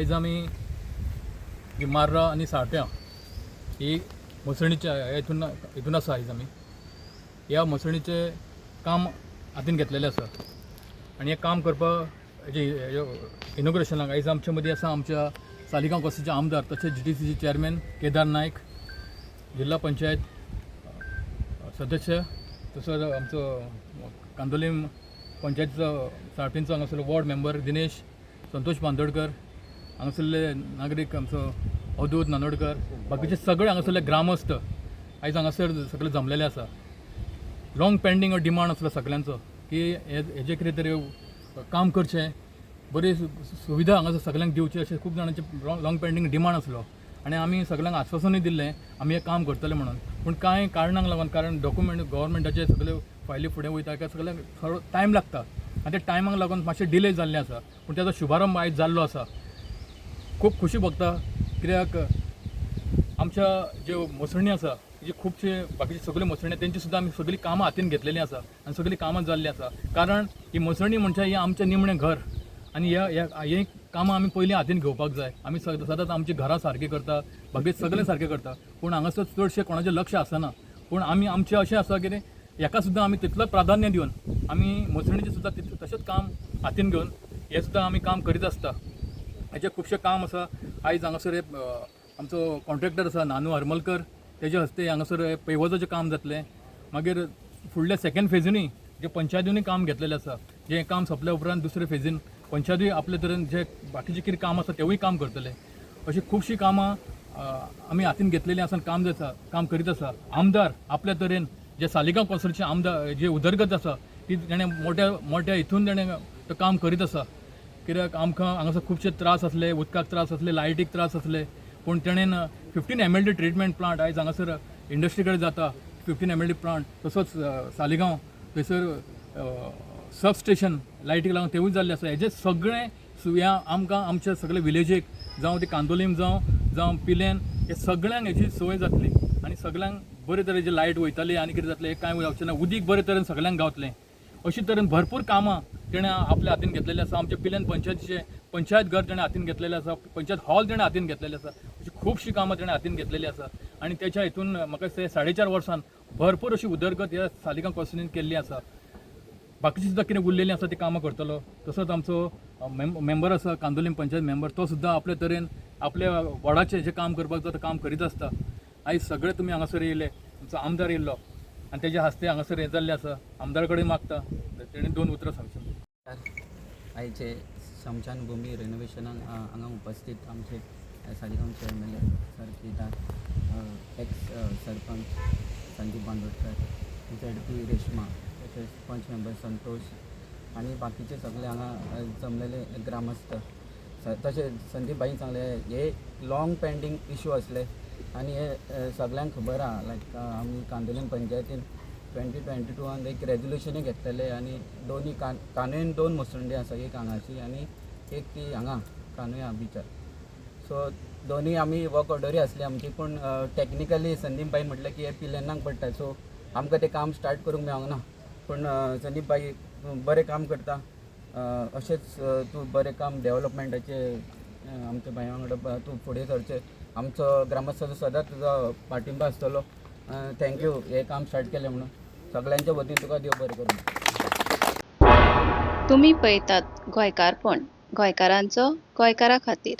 आयज आमी ही मार्रा आनी साळप्यां ही मसणीच्या हितून हितून आसा. आयज आमी ह्या मसणीचें काम हातीन घेतलेलें आसा आनी हें काम करपाक हेजें इनॉग्रेशनाक आयज आमचे मदीं आसा आमच्या सालिगांव कॉन्स्टिट्युएन्सीचे आमदार तशेंच जीडीसीचे चेअरमॅन केदार नायक, जिल्हा पंचायत सदस्य, तसोच आमचो कांदोलीम पंचायतीचो साळपींचो हांगासरलो वॉर्ड मेंबर दिनेश संतोष बांदोडकर, हांगासरले नागरीक आमचो अवधूत नानोडकर, बाकीचे सगळे हांगासरले ग्रामस्थ आयज हांगासर सगळे जमलेले आसा. लाँग पेंडींग डिमांड आसलो सगल्यांचो की हे हेजे कितें तरी काम करचें, बरी सुविधा हांगासर सगल्यांक दिवची अशें खूब जाणांचे लाँग पेंडींग डिमांड आसलो आनी आमी सगल्यांक आश्वासनूय दिल्लें आमी हें काम करतले म्हणून. पूण कांय कारणांक लागून, कारण डॉक्युमेंट गव्हर्मेंटाचे सगळे फायली फुडें वयता काय सगळ्यांक थोडो टायम लागता आनी त्या टायमाक लागून मातशें डिले जाल्लें आसा. पूण ताजो शुभारंभ आयज जाल्लो आसा. खूब खुशी भोगता कित्याक आमच्या ज्यो मसणी आसा, जी खुबशे बाकीचे सगळे मसणी, तेंची सुद्दां आमी सगळीं कामां हातीन घेतलेलीं आसा आनी सगळीं कामां जाल्लीं आसा. कारण ही मसणी म्हणजे हें आमचें निमणें घर आनी ह्या ह्या हे कामां आमी पयलीं हातीन घेवपाक जाय. आमी सदांच आमची घरां सारकीं करता, बाकी सगळें सारकें करता, पूण हांगासर चडशें कोणाचें लक्ष आसना. पूण आमी आमचें अशें आसा कितें हेका सुद्दां आमी तितलो प्राधान्य दिवन आमी मसणीचें सुद्दां तशेंच काम हातीन घेवन हें सुद्दां आमी काम करीत आसता. हेचें खुबशें काम आसा. आयज हांगासर आमचो कॉन्ट्रॅक्टर आसा नानू हरमलकर, तेजे हस्ते हांगासर पेवजाचें काम जातलें. मागीर फुडल्या सेकंड फेजीनूय जे पंचायतीनूय काम घेतलेलें आसा, जें काम सोंपल्या उपरांत दुसरे फेजीन पंचायतूय आपले तरेन जे बाकीचें कितें काम आसा तेवूय काम करतले. अशीं खुबशीं कामां आमी हातीन घेतलेलीं आसा आनी काम जाता, काम करीत आसा. आमदार आपल्या तरेन जे सालिगांव कॉन्स्टिट्युएन्सीचे आमदार जे उदरगत आसा ती तेणें मोट्या मोट्या हितून तेणें तो काम करीत आसा. कित्याक आमकां हांगासर खुबशे त्रास आसले, उदकाक त्रास आसले, लायटीक त्रास आसले, पूण तेणेन 15 एमएलडी ट्रिटमेंट प्लांट आयज हांगासर इंडस्ट्री कडेन जाता, 15 एमएलडी प्लांट. तसोच सालिगांव थंयसर सब स्टेशन लायटीक लागून तेवूय जाल्लें आसा. हेजें सगळें ह्या आमकां आमच्या सगळे विलेजीक, जावं ती कांदोलीम जावं, जावं पिलेन, हे सगळ्यांक हेची सोय जातली आनी सगळ्यांक बरे तरेची लायट वयताली आनी कितें जातलें हें कांय जावचें ना. उदीक बरे तरेन सगळ्यांक गावतलें. अशे तरेन भरपूर कामां तेणें आपल्या हातीन घेतलेलीं आसा. आमच्या पिल्यान पंचायतीचें पंचायत घर तेणें हातीन घेतलेलें आसा, पंचायत हॉल तेणें हातीन घेतलेलें आसा. अशी खुबशीं कामां तेणें हातीन घेतलेलीं आसा आनी तेच्या हितून म्हाका दिसता 4.5 वर्सान भरपूर अशी उदरगत ह्या सालिगांव कॉन्स्टिट्युएन्सीन केल्ली आसा. बाकीची सुद्दां कितें उरलेलीं आसा ती कामां करतलो. तसोच आमचो मेंबर आसा, कांदोलीम पंचायत मेंबर, तो सुद्दां आपले तरेन आपल्या वॉर्डाचें जें काम करपाक जाता काम करीत आसता. आयज सगळे तुमी हांगासर येयले, आमचो आमदार येयल्लो आनी तेज्या हस्ते हांगासर हें जाल्लें आसा. आमदार कडेन मागता तेणें दोन उतरां सांगची. आयचे स्मशान भूमी रेनोवेशनाक हांगा उपस्थित आमचे सालिगांवचे MLA sir Kedar, ex sarpanch Sandeep Bandodkar, ZP Reshma, तशेंच पंच मेंबर संतोष आनी बाकीचे सगळे हांगा जमलेले ग्रामस्थ. तशें संदीप भाईन सांगलें, हे लाँग पेंडींग इशू आसले आनी हे सगळ्यांक खबर आहा, लायक आमी कांदोलीम पंचायतीन 2022न एक रेजोल्युशनूय घेतलेलें आनी दोनी कानून दोन मसुंडी आसा, एक हांगाची आनी एक ती हांगा कानुया बिचार. सो दोनूय आमी वर्क ऑर्डरूय आसली आमची, पूण टॅक्निकली संदीप भाईन म्हटलें की हे पिलेनाक पडटा, सो आमकां तें काम स्टार्ट करूंक मेळोंक ना. पूण संदीप भाई, तूं बरें काम करता, अशेंच तूं बरें काम डेवलपमेंटाचें आमच्या भाई वांगडा तूं फुडें सरचें. आमचो ग्रामस्थाचो सदांच तुजो पाठिंबा आसतलो. Thank you हें काम स्टार्ट केलें म्हणून. सगळ्यांच्या वतीन तुका देव बरें करूं. तुमी पळयतात गोंयकारपण, गोंयकारांचो गोंयकारा खातीर.